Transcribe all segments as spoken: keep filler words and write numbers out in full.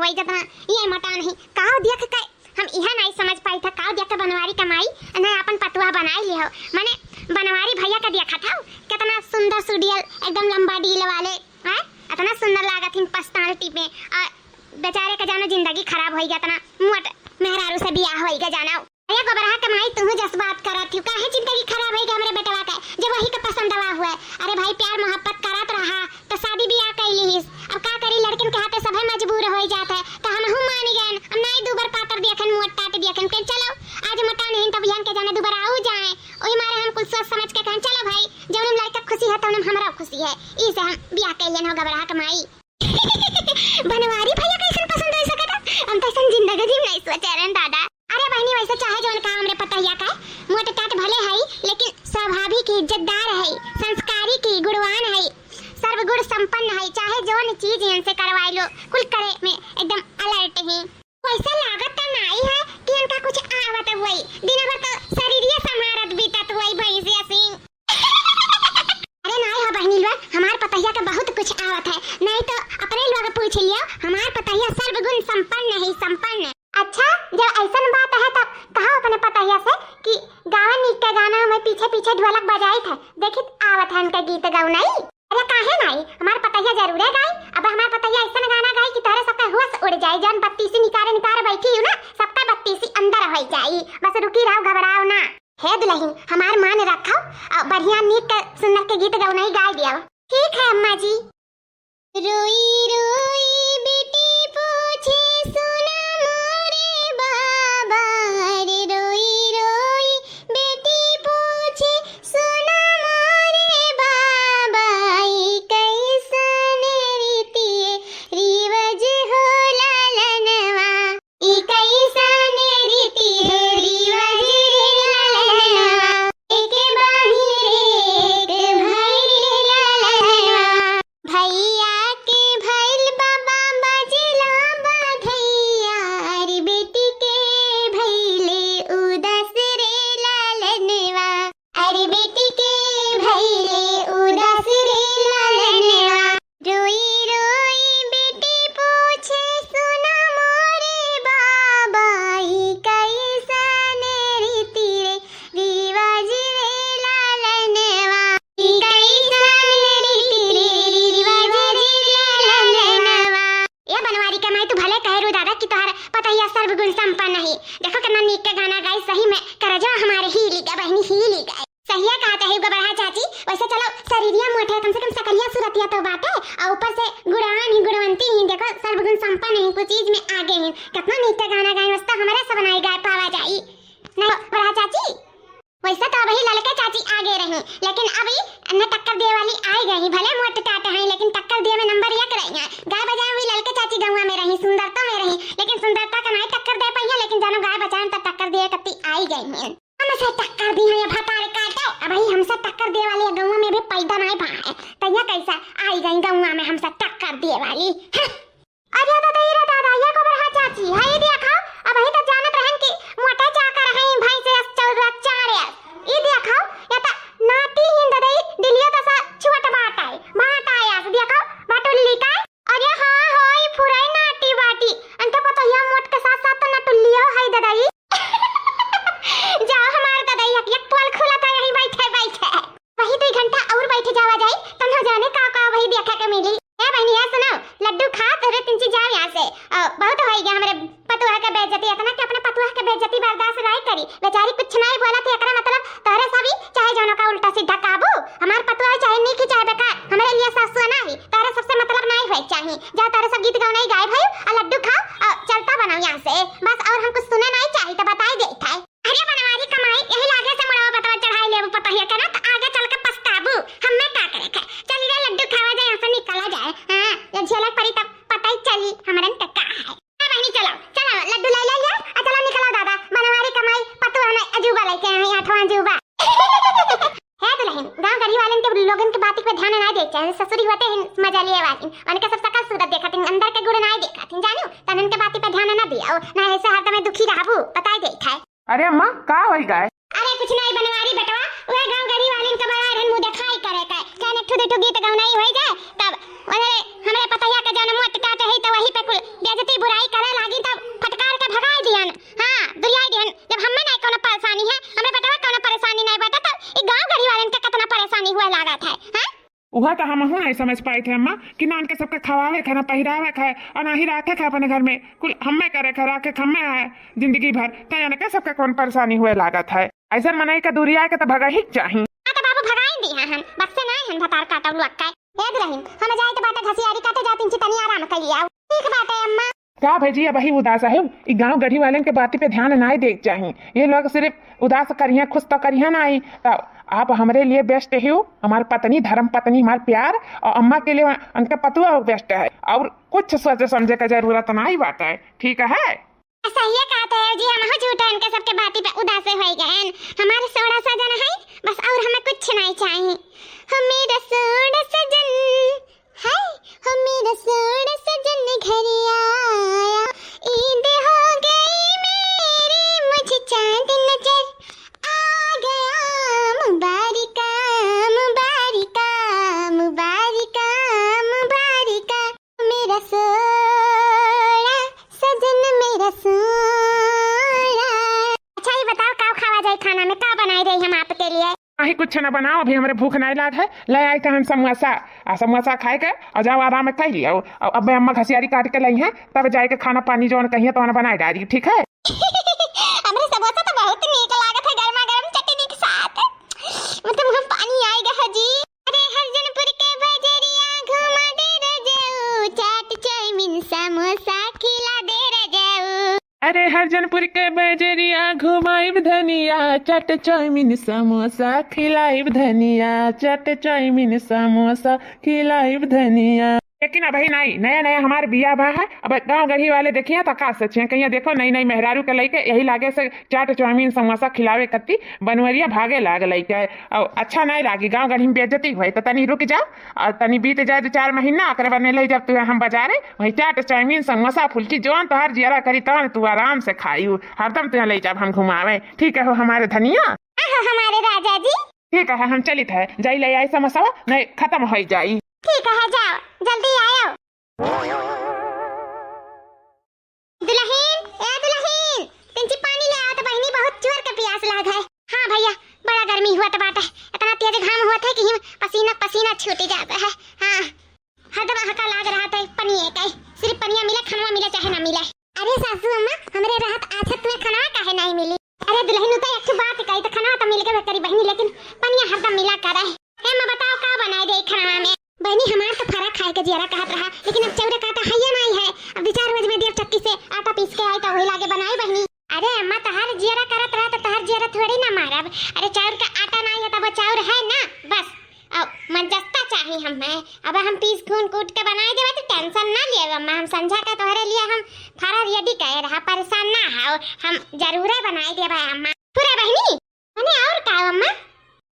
वही जतना ये मटान ही, काव देख के हम इहे नाई समझ पाई था, काव देख के बनवारी कमाई, ना अपन पतुआ बनाई ले हो। माने बनवारी भैया का देखा था, कितना सुंदर सुडियल, एकदम लंबा डील वाले, हैं? इतना सुंदर लागत हिन personality पे, और बेचारे का जानो जिंदगी खराब होई गया, इतना मोट मेहरारू से बियाह होई गया जानो। अरे गोबरहा कमाई, तुहू जस बात करत हिउ, काहे जिंदगी खराब होई गया हमरे बेटवा का, जब वही का पसंदवा हुआ। अरे भाई, प्यार मोहब्बत करत रहा, तो शादी बियाह कई लीस। अब का करी, लड़कन के हाथे सभे मजबूर होई जात है, तो हमहू मान गए। अब नाई दू बार पातर दिया खन, मोट टाट दिया खन, कहें, "चलो, आज मोटा नहीं, तब यहन के जाने दू बार आऊ जाए।" वही मारे हम कुल सोच समझ के कहें, "चलो भाई, जौन लड़का खुशी है, तौन हमरा खुशी है।" ई से हम बियाह कइलेन हो गोबरहा कमाई। बनवारी भैया कैसन पसंद हो सकता? हम तो ऐसन जिंदगी में नहीं सोचे रहन दादा। अरे बहनी, वैसे चाहे जौन काम रे पतैया का, मोट टाट भले है, लेकिन स्वाभाविक ही, इज्जतदार है, संस्कारी की, गुणवान है, सर्वगुण संपन्न है, चाहे जौन चीज इनसे करवाई लो, कुल करे में एकदम alert ही। वैसे लागत तो नाई है कि इनका कुछ आवत हुई, दिन भर तो शरीरिये संभारत बीतत हुई भैंसिया सिंह। अरे नाई हो बहनी लोग, हमार पतैया के बहुत कुछ आवत है, नहीं तो अपने लोग पूछ लियो, हमार पतैया सर्वगुण संपन्न है, संपन्न। अच्छा, जब ऐसन बात है तब कहा अपने पतैया से कि गावा नीक के गाना, मैं पीछे पीछे ढोलक बजाई थे, देखित आवत है इनके गीत गौनई। अरे काहे नाई, हमार पतैया जरूरे गाई। अब हमार पतैया ऐसन गाना गाई कि तोहरे सबका होश उड़ जाई, जौन बत्तीसी निकारे निकारे बैठी हूँ ना, सबका बत्तीसी अंदर हो जाई। बस रुकी रहो, घबराओ ना। हे दुलहिन, हमार मान रखो, अ, बढ़िया नीक के सुंदर के गीत गौनई गाय दियो। ठीक है अम्मा जी। रोई रोई बेटी पूछे, सुना मोरे बाबा रे, रोई रोई बेटी पूछे, सुना मोरे बाबा, ई कैसन रीतिये रिवज होला लनवा। ई कैसन रीति है रिवाज रे ललनवा, एक बाहिर एक भइल रे ललनवा। भैया के भइल बाबा बजला बधैया, अरे बेटी के भइले उदास रे ललनवा। अरे बेटी के भइले उदास रे ललनवा। रोई रोई बेटी पूछे, सुना मोरे बाबा, ई कैसन रीति रे रिवाज रे ललनवा। ई कैसन रीति रे रिवाज रे ललनवा। ए बनवारी के माई, तू भले कहे रू दादा कि तोहर पतैया सर्वगुण संपन्न ही। देखो कितना नीक के गाना गाई, सही में करजवा हमारे हिली गए बहनी, हिली गए। सहिया कहत है गोबरहा चाची, वैसे चलो शरीरिया मोटे, कम से कम सकलिया सुरतिया तो बाटे, और ऊपर से गुणवान ही गुणवंती ही, देखो सर्वगुण संपन्न ही, कुछ चीज में आगे ही। कितना नीक के गाना गाई, वैसे तो हमारे सब नाई गाय पावा जाई। नहीं गोबरहा चाची, वैसे तो अबही ललके चाची आगे रही, लेकिन अभी इन्हें टक्कर दिए वाली आई गई, भले मोट टाट हैं लेकिन टक्कर दिए में नंबर एक रही हैं। गाय बजाए में भी ललके चाची गौवा में रही, सुंदरता में रही, लेकिन सुंदरता का नाई टक्कर दे पाई है, लेकिन जानो गाय बजाए में तो टक्कर दिए कत्ती आई गई हैं। हमसे टक्कर दी है ये भतार काटे, अबही हमसे टक्कर दिए वाली गौवा में भी पैदा नाई भा है, तो ये कैसा आई गई गौवा में हमसे टक्कर दिए वाली? हं। अरे दादा, ई रे दादा, ये गोबरहा चाची, है ई देखो, अबही तो जानत रहन कि मोटे चाकर हैं, भैंस अस चौदह चार अस। ई देखो, ये तो नाटी हिंद दई, दिलियो दसा छुअट बाटे, बाटा अस, देखो, बाटुल्ली का। अरे हाँ, हो, ई फुराई नाटी बाटी, अनके पतोहिया मोट के साथ साथ तो नटुल्लियो है दादा ई। जाओ हमार दादा, एक, एक पोल खुला था यहीं बैठे बैठे। वही दुई घंटा और बैठ जावा जाई, तब न जाने का का वही देखे के मिली। ए बहनी, ए सुनो, लड्डू खा, तोरे तिनची जाओ यहाँ से। अ, बहुत होई गया हमरे पतुआ के बेइज्जती, इतना कि अपने पतुआ के बेइज्जती बर्दाश्त नाई करी। बेचारी कुछ नाई बोलत है, एकरा मतलब तोहरे सभी चाहे जौनो का उल्टा सीधा काबू। हमार पतुआ चाहे नीक चाहे बेकार, हमरे लिए सासुआ नाही, तोहरे सबसे मतलब नाई होए चाही। जा तोहरे सब गीत गौनाई गाए भाई, और लड्डू खाओ और चलता बनाओ यहाँ से। बस और हम कुछ सुने नाई चाही तो बताई देत है। अरे बनवारी कमाई, यही लागे से मुड़वा बतवा चढ़ाई लेबू पतोहिया के ना, तो आगे चल के पछताबू। हमें का करे के? चली रे लड्डू खावा जाए, यहाँ से निकला जाए। हाँ, ये झेलक परी तब पता ही चली हमरन के का है। ए बहनी चलो, चलो लड्डू ले ले लिया, आ चलो निकलो दादा, बनवारी कमाई पतुआ में अजूबा लेके आए, आठवां अजूबा। हे दुलहिन, गाँव गढ़ी वालन के लोगन के बाती पे ध्यान ना दे, चाहे ससुरी होते हैं मजा लिए वाली, उनके सब सकल सूरत देखत हैं, अंदर के गुण ना देखत हैं, जानू, तनन के बाती पे ध्यान ना दिया, ना ऐसे हरदम दुखी रहबू, बताई देत है। अरे अम्मा, का होई गाय? अरे कुछ नहीं बनवारी बेटवा, वह गाँव गढ़ी वालिन का बड़ा रहन मुँह देखाई करे का, चाहे एक ठो दू ठो गीत गौनाई होई जाए, तब उधरे हमरे पतोहिया के जौन मोट टाट है, तो वही पे कुल बेइज्जती बुराई वह तो हमहू नहीं समझ पाइत है अम्मा कि ना उनके सबके खवावे के है, ना पहिरावे के है, और ना ही राखे के है अपने घर में। कुल हम्मे करे के है, राखे के हम्मे है जिंदगी भर। तो इनके सबके कौन परेशानी हुए लागत है? ऐसन मनई के दूरिया के तो भगही के चाही। हाँ तो बाबू भगाई दी हैं हम, बस से नहीं हम भतार काटब लुअक्का। हे दुलहिन, हम जाइत बाटे घसियारी काटे, जातिन ची तनी आराम कर लिया। ठीक बाटे अम्मा। का भैजी, अबही उदास है? ई गांव गढ़ी वालन के बाती पे ध्यान नाई देक चाही। ये लोग सिर्फ उदास करिहैं, खुश तो करिहैं नाई। तो आप हमरे लिए best हो, हमार पत्नी, धर्म पत्नी, हमार प्यार, और अम्मा के लिए उनका पतुआ best है। और कुछ सोचे समझे का जरूरत नाई बाटे, ठीक है? सहिए कहत है जी, हमहू झूठे उनके सबके बाती पे उदास होई गए। हमारे सोड़ा सजन है बस, और हमें कुछ नहीं चाहिए। हो मेरा सोड़ा सजन, हाय, हो मेरा सोड़ा सजन घर आया, ईद हो गई मेरी, मुझे चांद नजर आ गया। मुबारका, मुबारका, मुबारका, मुबारका। मेरा सोड़ा, सजन मेरा सोड़ा। अच्छा, ये बताओ, का खावा जाए खाना में, का बनाई रही हम आपके लिए? नहीं, कुछ ना बनाओ, अभी हमरे भूख नहीं लाग है। ले आए थे हम समोसा, आ समोसा खाए के और जाओ आराम कर लियो। और अब अम्मा घसियारी काट के लाई है, तब जाए के खाना पानी जौन कहिए तो बनाए डाली, ठीक है? हमरे समोसा तो बहुत नीक लागत है, गर्मा गर्म चटनी के साथ। मतलब हम पानी आएगा है जी। अरे हरजनपुर के बजरिया घुमा दे रजाऊ, चाट चाउमीन समोसा खिला दे रजाऊ। अरे हरजनपुर के बजरिया घुमाइब धनिया, चाट चाउमीन समोसा खिलाइब धनिया, चाट चाउमीन समोसा खिलाइब धनिया। लेकिन अबही नहीं, नया नया हमार बिया बा है। अब गाँव गढ़ी वाले देखिए तो का सोचिए, कहिए देखो नई नई मेहरारू के लइके यही लागे से चाट चाउमीन समोसा खिलावे कत्ती बनवरिया भागे लाग लइके। और अच्छा नहीं लागी, गाँव गढ़ी में बेइज्जती हुई। तो तनी रुक जाओ और तनी बीत जाए दो चार महीना, ओकरे बाद में ले जब तू हम बाजारे, वही चाट चाउमीन समोसा फुल्की जौन तोहार जियरा करी तौन तू आराम से खाई, हरदम तुहे ले जाब हम घुमावे। ठीक है हो हमारे धनिया? हाँ, हाँ, हमारे राजा जी। ठीक है, हम चलित है, जाई ले आई समोसा, नहीं खत्म हो जाई। ठीक है, जाओ, जल्दी आयो। दुलहिन, ए दुलहिन, तिनची पानी ले आवत बहिनी, बहुत जोर के प्यास लाग है। हाँ भैया, बड़ा गर्मी हुआ तो बाटे, इतना तेज घाम हुआ था कि हिम पसीना पसीना छूट जाता है। हाँ, हरदम हका लाग रहा था पनिए का, सिर्फ पनिया मिले, खनवा मिले चाहे ना मिले। अरे सासू अम्मा, हमरे रहत आछत तुम्हें खनवा काहे नहीं मिली? अरे दुलहिन, उ तो एक ठो बात कही तो खनवा तो मिल के करी बहिनी, लेकिन पनिया हरदम मिला करे। हे माँ, बताओ का बनाए दे खनवा में? बहिनी, हमार तो फरा खाए के जियरा कहत रहा, लेकिन अब चाउर का आटा हइये नाई है। अब दो चार रोज में देव चक्की से आटा पीस के आई तो वही लागे बनाई बहिनी। अरे अम्मा, तहार जियरा करत रहा तो तहार जियरा थोड़ी ना मारब। अरे चाउर का आटा नाई है तब चाउर है ना, बस। अब मंजस्ता चाही हमें। अब हम पीस खून कूट के बनाई देबे तो tension ना लेब अम्मा। हम संझा का तोहरे लिए हम फरा ready करे रहा, परेशान ना हो, हम जरूरे बनाई देबे अम्मा। पूरा बहिनी, मने और का अम्मा?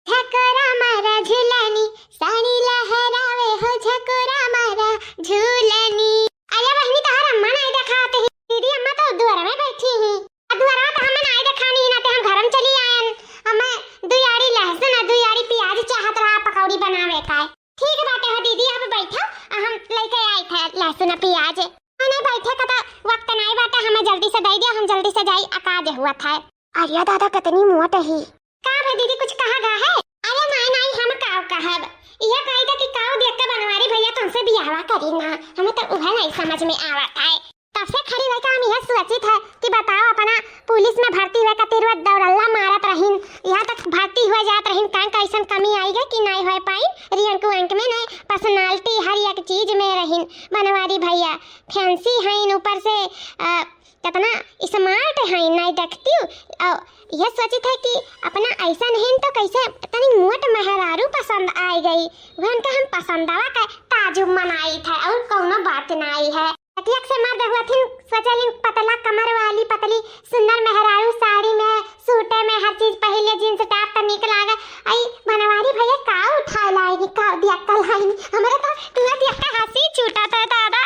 झकोरा मारा झुलानी, साड़ी लहरावे हो झकोरा मारा झुलानी। अरे बहिनी, तोहर अम्मा नहीं देखात ही। दीदी, अम्मा तो दुआर में बैठी ही। आ दुआर में तो हमें नहीं देखानी ही, ना ते हम घर में चली आयन। हमें दुई आड़ी लहसुन आ दुई आड़ी प्याज चाहत रहा पकौड़ी बनावे का। ठीक बाटे हो दीदी, अब बैठो, आ हम लेके आई थे लहसुन आ प्याज। नहीं, नहीं, बैठे का तो वक्त नहीं बाटे, हमें जल्दी से दे दियो, हम जल्दी से जाई, अकाज हुआ था। अरे दादा, कितनी मोट ही। का भे दीदी, कुछ कहा गा है? अरे नाई, नाई, हम काव कहब? यह कही था कि काव देख के बनवारी भैया तुमसे बियाहवा करी ना। हमें तो उहे नहीं समझ में आवत है। तब से खड़ी रह के हम यह सोचित है कि बताओ, अपना पुलिस में भर्ती हुए खातिर वो दौड़ल्ला मारत रहीन, यहाँ तक भर्ती हुए जात रहीन, का कैसन कमी आई गई कि नहीं हो पाई, rank वैंक में नहीं, personality हर एक चीज में रहीन बनवारी भैया। Fancy हैं, ऊपर से, अ, कितना smart हैं, नहीं देखती हूँ। और यह सोचित है कि अपना ऐसा नहीं तो कैसे तनी मोट मेहरारू पसंद आई गई, वह उनका हम पसंदवा का ताजुब मनाई था, और कौनो बात नहीं है। कटियक से मर्द हुआ थिन, सोचलिन पतला कमर वाली पतली सुंदर मेहरारू साड़ी में, सूटे में, हर चीज पहले jeans top तो निक लागे। आई बनवारी भैया का उठाए लाएगी, का दियक्कल है, हमरे तो तुहे दियक्कल हंसी छूटा था दादा।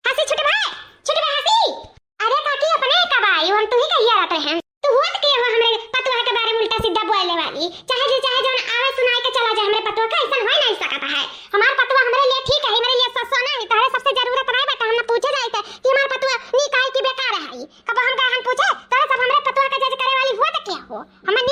हंसी छुटबे, छुटबे हंसी। अरे काकी, अपने कब आई, हम तुही कहिया रहते हैं। तू होत के हो हमरे पतोह के बारे में उल्टा सीधा बोले वाली? चाहे जे चाहे जौन आवे सुनाए के चला जाए, हमरे पतोह का ऐसन होए नहीं सकत है। हमार पतोह हमरे लिए ठीक है, हमरे लिए ससुर नहीं, तहरे सबसे जरूरत नहीं बाटे, हम ना पूछे जाए थे कि हमार पतोह नीक है कि बेकार है। कब हम का हम पूछे, तोरे सब हमरे पतोह का जज करे वाली होत के हो? हमें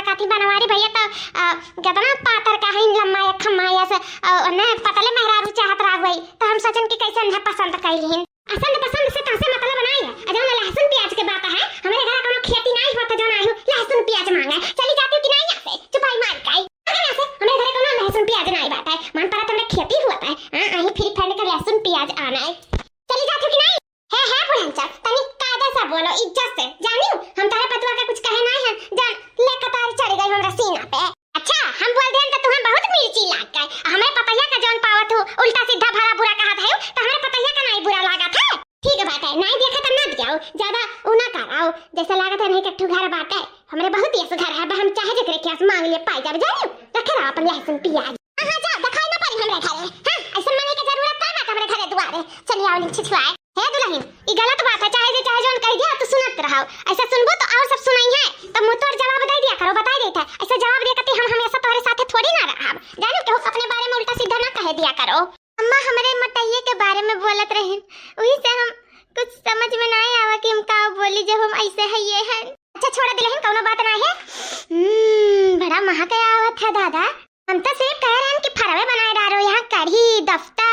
साथी बनवारी भैया तो, अ, गदना पातर का है, लम्मा एक खम्मा या से, अ, ने पतले मेहरारू चाहत रहा हुई, तो हम सोचन कि कैसे उन्हें पसंद कैलिन। असन पसंद से तहसे मतलब नाई है। आ जौन लहसुन प्याज के बात है, हमरे घर कोनो खेती नाई होत, जौन आयु लहसुन प्याज मांगे। चली जाती कि नाई यहाँ से, चुपाई मार के। अगर यहाँ से, हमरे घर कोनो लहसुन प्याज नाई बात है। मन पड़ा तुमरे खेती हुआ है। हाँ, आही फिर फंड के लहसुन प्याज आना है। चली जाती कि नाई? हे, हे बुढ़नचा, तनी कायदा से बोलो, इज्जत से। जानियो, हम तारे पतवा के कुछ कहे नाई है। जान, ले कतार चढ़ गई हमरा सीना पे। अच्छा, हम बोल देन त तुहैं बहुत मिर्ची लाग गए। हमरे पतैया का जौन पावत हो, उल्टा सीधा भला बुरा कहत है, त हमरे पतैया का नाई बुरा लागत है। ठीक बात है, नाई देखे त ना दियाओ, ज्यादा उ ना कराओ। जैसे लागत है नहीं कट्ठू घर बाटे, हमरे बहुत यस घर है, हम चाहे जेकरे के यस मांग लिए पाई जाब, जानियो। रखे रहो अपन लहसुन प्याज। हाँ, हाँ, जाओ, दिखाई ना पड़ी हमरे घरे। हाँ, ऐसे मने के जरूरत का बात हमरे घरे दुआरे। चलिए आओ, छिछुआए। हे दुल्हन, ई गलत बात है, चाहे जे चाहे जौन कह दिया, तू सुनत रहो। ऐसे सुनबो तो और सब सुनाई है, तो मुंह तोड़ जवाब दे दिया करो, बताई देत है। ऐसे जवाब दे कती हम हमेशा तोहरे साथे थोड़ी ना रहब। जानो, केहू अपने बारे में उल्टा सीधा ना कह दिया करो। अम्मा हमरे मोटैये के बारे में बोलत रहिन, वही से हम कुछ समझ में ना आवा कि हम का बोली जब हम ऐसे है ये है। अच्छा छोड़ा दुल्हन, कौनो बात ना है। हम्म, बड़ा महक आवत है दादा। हम तो सिर्फ कह रहे हैं कि फरवे बनाए डारो, यहाँ कढ़ी, दफ्ता,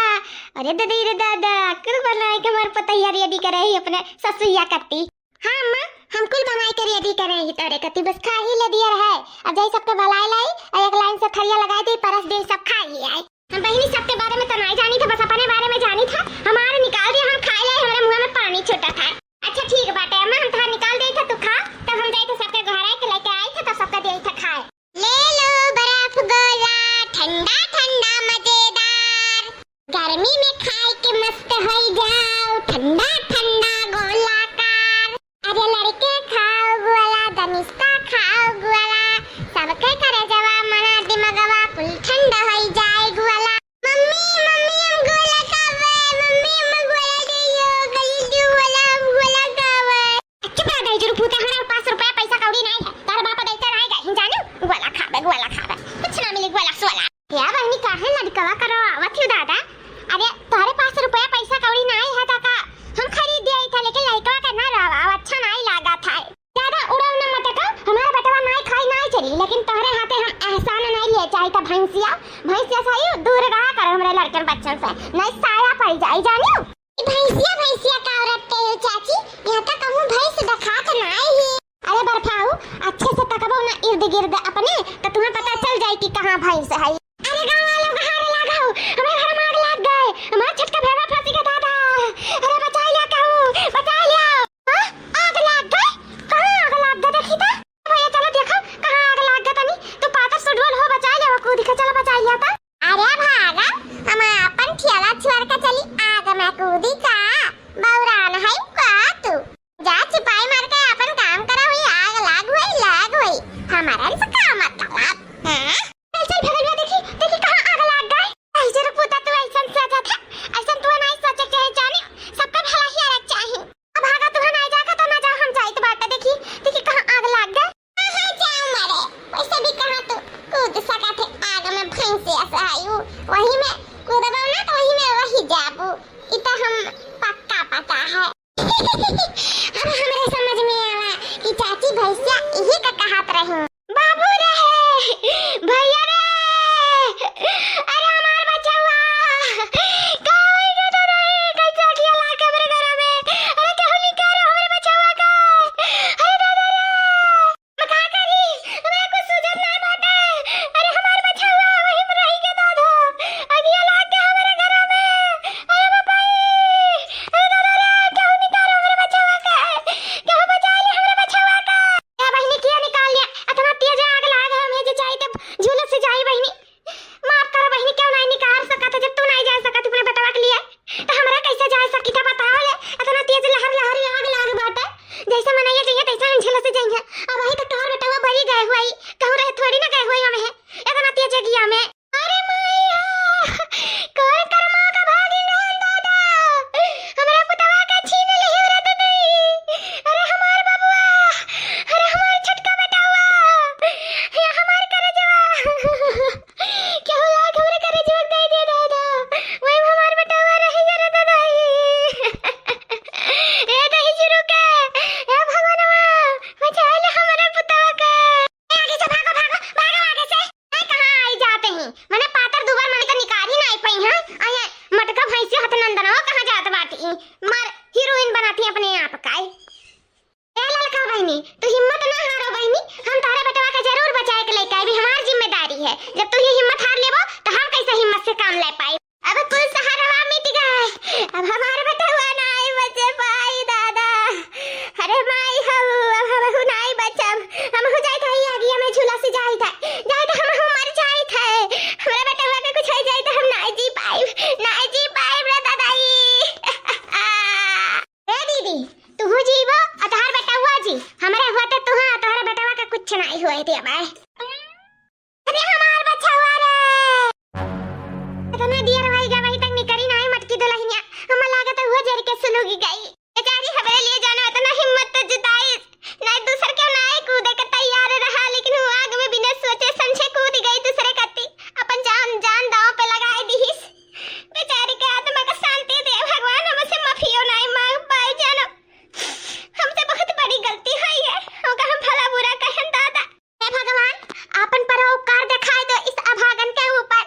अरे ददी रे दादा, कुल बनाए के हमारे पतैया ready करे ही अपने ससुइया कत्ती। हाँ अम्मा, हम कुल बनाए के ready करे ही तोरे कत्ती, बस खा ही ले दिया रहे। अब जाई सबके बलाई लाई, और एक line से थरिया लगाई दी, परस दे, सब खा ही आए। हम बहिनी सबके बारे में तो नाई जानी था, बस अपने बारे में जानी था। हमारे निकाल दिया, हम खाए आए, हमारे मुंह में पानी छूटा था। अच्छा ठीक बाटे अम्मा, हम तोहार निकाल देई था, तू खा, तब हम जाई थे सबके घर आए के लेके आई थे, तब सबका देई था खाए। ले लो बर्फ गोला, ठंडा ठंडा मजेदार, गर्मी में खाए के मस्त होई जाओ, ठंडा ठंडा गोलाकार। अरे लड़के खाओ गोला, दनिस्ता खाओ गोला, सबके करे जवा मना दिमगवा कुल ठंड होई जाए गोला। मम्मी, मम्मी, हम गोला खाबे। मम्मी, हम गोला दियो, गली दियो गोला, हम गोला खाबे। चुप रह गई, जरूर पूछा, हमरा पास रुपया पैसा कौड़ी नहीं है। तार बाप देते नहीं गए, जानो, गोला खाबे, गोला खाबे। कुछ ना मिली, गोला सोला। या बहिनी, काहे लड़कवा करो आवत हो दादा? अरे, तोहरे पास रुपया पैसा कौड़ी नहीं है, तो का हम खरीद दिया था, लेकिन लड़कवा के ना रहो, अब अच्छा नहीं लागा था। ज्यादा उड़ाव ना मटका, हमारा बेटवा नाई खाई नाई चली, लेकिन तोहरे हाथे हम एहसान नाई लिए चाही त भैंसिया, भैंसिया से ही दूर रहा कर हमरे लड़कन बच्चन से, नाई साया पड़ जाई, जानियो। ई भैंसिया, भैंसिया का औरत के हो चाची, यहाँ तो कहूँ भैंस देखात नाई ही। अरे बर्फाऊ, अच्छे से तकबो ना इर्द गिर्द अपने, तो तुम्हें पता चल जाई कि कहाँ भैंस है। अरे गाँव वालों का हारे लागा हो, हमारे घर में आग लाग गए, हमारा छोटका भैया फंसी गया दादा, अरे बचा लिया कहूँ, बचा लिया। हाँ? आग लाग गए? कहाँ आग लाग गए? देखी तो। भैया, चलो देखो, कहाँ आग लाग गए तनी। तू पातर सुडौल हो, बचा ले, वो कूद के चलो, बचा लिया था। अरे भागा, हम अपन ठेला छोड़ के चली आग में कूदी का? बौरान है का तू? जा छिपाई मार के अपन काम करा हुई, आग लाग हुई, लाग हुई। हमारा इनसे का मतलब? हाँ? चल, चल, भगलवा, देखी, देखी, कहाँ आग लाग गए। ऐसे रुक, पूता, तू ऐसन सोचा था, ऐसन तू नहीं सोचे के चाहे जानी, सबका भला ही अलग चाही। अब आगा तुहन आए जागा तो ना जाओ, हम जाइत बाटे, देखी, देखी कहाँ आग लाग गए। हाँ, हाँ, जाओ मरे, वैसे भी कहाँ तू कूद सका थे आग में, भैंसे ऐसे आयु, वही में कूदबो ना तो वही में वही जाबू, इ तो हम पक्का पता है। अब हमरे समझ में आवा कि चाची भैंसिया यही का कहत रही। बाबू रे, भैया रे, अरे हमार बचवा, का होई गो दादा रे, कैसे अगिया लाग हमरे घर में? अरे केहू निकालो हमरे बचवा का, अरे दादा रे, हम का करी, हमरा कुछ सूझत नाय बाटे, अरे हमार बचवा वही में रही के दादा, अगिया लाग के हमरे घर में, अरे बाबा रे, अरे दादा रे, केहू निकालो हमरे बचवा का, केहू बचा ले हमरे बचवा का। ए बहिनी, किया निकाल लिया? अतना तेज आग लाग है, हमें जे जाई तब झुलस जाई बहिनी। माफ करो बहिनी, क्यों नहीं निकाल सकत है? जब तू नहीं जा सकत अपने बेटवा के लिए, तो हमरा कैसे जा सकी था बताओ ले? अतना तेज लहर लहर आग लाग बाटे, जैसे मनैया जइहे तैसे हम झुलस जइहे। अब वही तो तोहर बेटवा बरी गए हुई, कहूँ रहे थोड़ी ना गए हुई हमें, अतना तेज गिया में। अरे माई हो, कौन करमा का भागिन रहन दादा? हमरा पुतवा का छीन लिही रे ददई। अरे हमार बबुआ, अरे हमार छोटका बेटवा, या हमार करजवा। केहू लाग हमरे करजवा दे दे दादा। वही हमार बेटवा रही रे ददई। ए दही जुरु के, ए भगवानवा, बचा ले हमरा पुतवा का। ए, आगे से भागो, इतना देर होई गवा, अबही तक निकरी नाहीं मटकी दुलहिनिया। हमें लागत है वो जर के सुलुगी गई। बेचारी हमरे लिए जानो इतना हिम्मत तो जुटाइस, नाहीं दूसर के नाहीं कूदे के तैयार रहा, लेकिन वो आग में बिना सोचे समझे कूद गई दूसरे कत्ती, अपन जान, जान दांव पे लगाए दिहिस। बेचारी के आत्मा का शांति दे भगवान, हमसे माफियो नाहीं मांग पाई जानो, हमसे बहुत बड़ी गलती होई है, ओका हम भला बुरा कहन दादा। हे भगवान, आपन परोपकार दिखाई दो इस अभागन के ऊपर।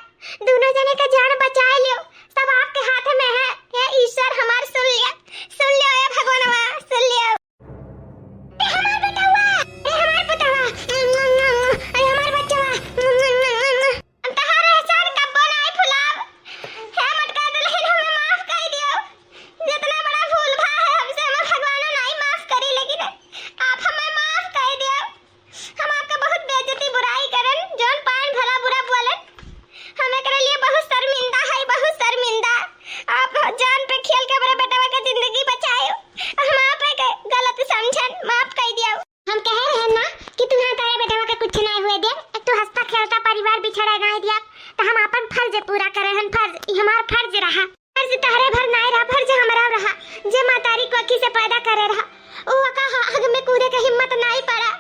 दोनों जने के जान बचाए लियो, सब आपके हाथ में है। हे ईश्वर हमार सुन लिया, सुन लियो हे भगवानवा, सुन लियो। ए हमार बेटवा, ए हमार पुतवा, ए हमार बचवा, हम तहार एहसान कब्बो नाई भुलाब। हे मटका दुलहिन, हमें माफ कई दियो। जितना बड़ा भूल भा है हमसे, हमें भगवानो नाई माफ करी, लेकिन आप हमें माफ कई दियो। हम आपका बहुत बेइज्जती बुराई करन, जौन पाइन भला बुरा बोलन। हम एकरे लिए बहुत शर्मिंदा है, बहुत शर्मिंदा। आप जान पे खेल के हमरे बेटवा के जिंदगी बचायो। हम आप के गलत समझन, माफ कई दियो। हम कहे रहन ना कि तुहें तोरे बेटवा के कुछ नाई हुए देब, एक तू हंसता खेलता परिवार बिछड़े नाई दिया, तो हम आपन फर्ज पूरा करे हन, फर्ज, ई हमार फर्ज रहा। फर्ज तहरे भर नाई रहा, फर्ज हमरा रहा, जे मतारी को अखी से पैदा करे रहा, ऊ ओका ह-, आग में कूदे के हिम्मत नाई पड़ा,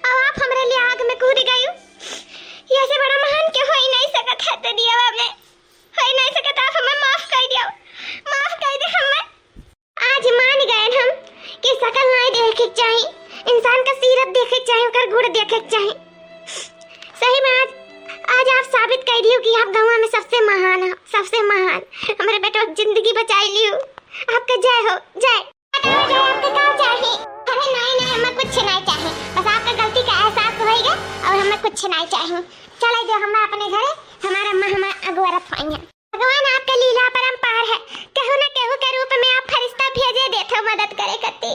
और आप हमरे लिए आग में कूद गयू। ये से बड़ा महान के होई नाई सकत है दुनिया में, होई नाई सकत, आप हमें माफ कई दियो, माफ कई दे हमें। आज मान गए हम कि शकल नाई देखे के चाही, इंसान का सीरत देखे के चाही, ओकर गुण देखे के चाही। सही में आज, आज आप साबित कर दियो कि आप गौवा में सबसे महान हो, सबसे महान। हमरे बेटवा की जिंदगी बचाई लियो। आपका जय हो, जय। बताओ, जय आपके का चाही? अरे नाई, नाई, हमें कुछ नाई चाही, बस आपका गलती का एहसास होइगा और हमें कुछ नाई चाही। चले दो हमें अपने घरे, हमारा अम्मा हमें अगुआ रखवाइए। भगवान आपके लीला अपरंपार है, केहू न केहू के रूप में आप फरिश्ता भेजे देत हो मदद करे कत्ती।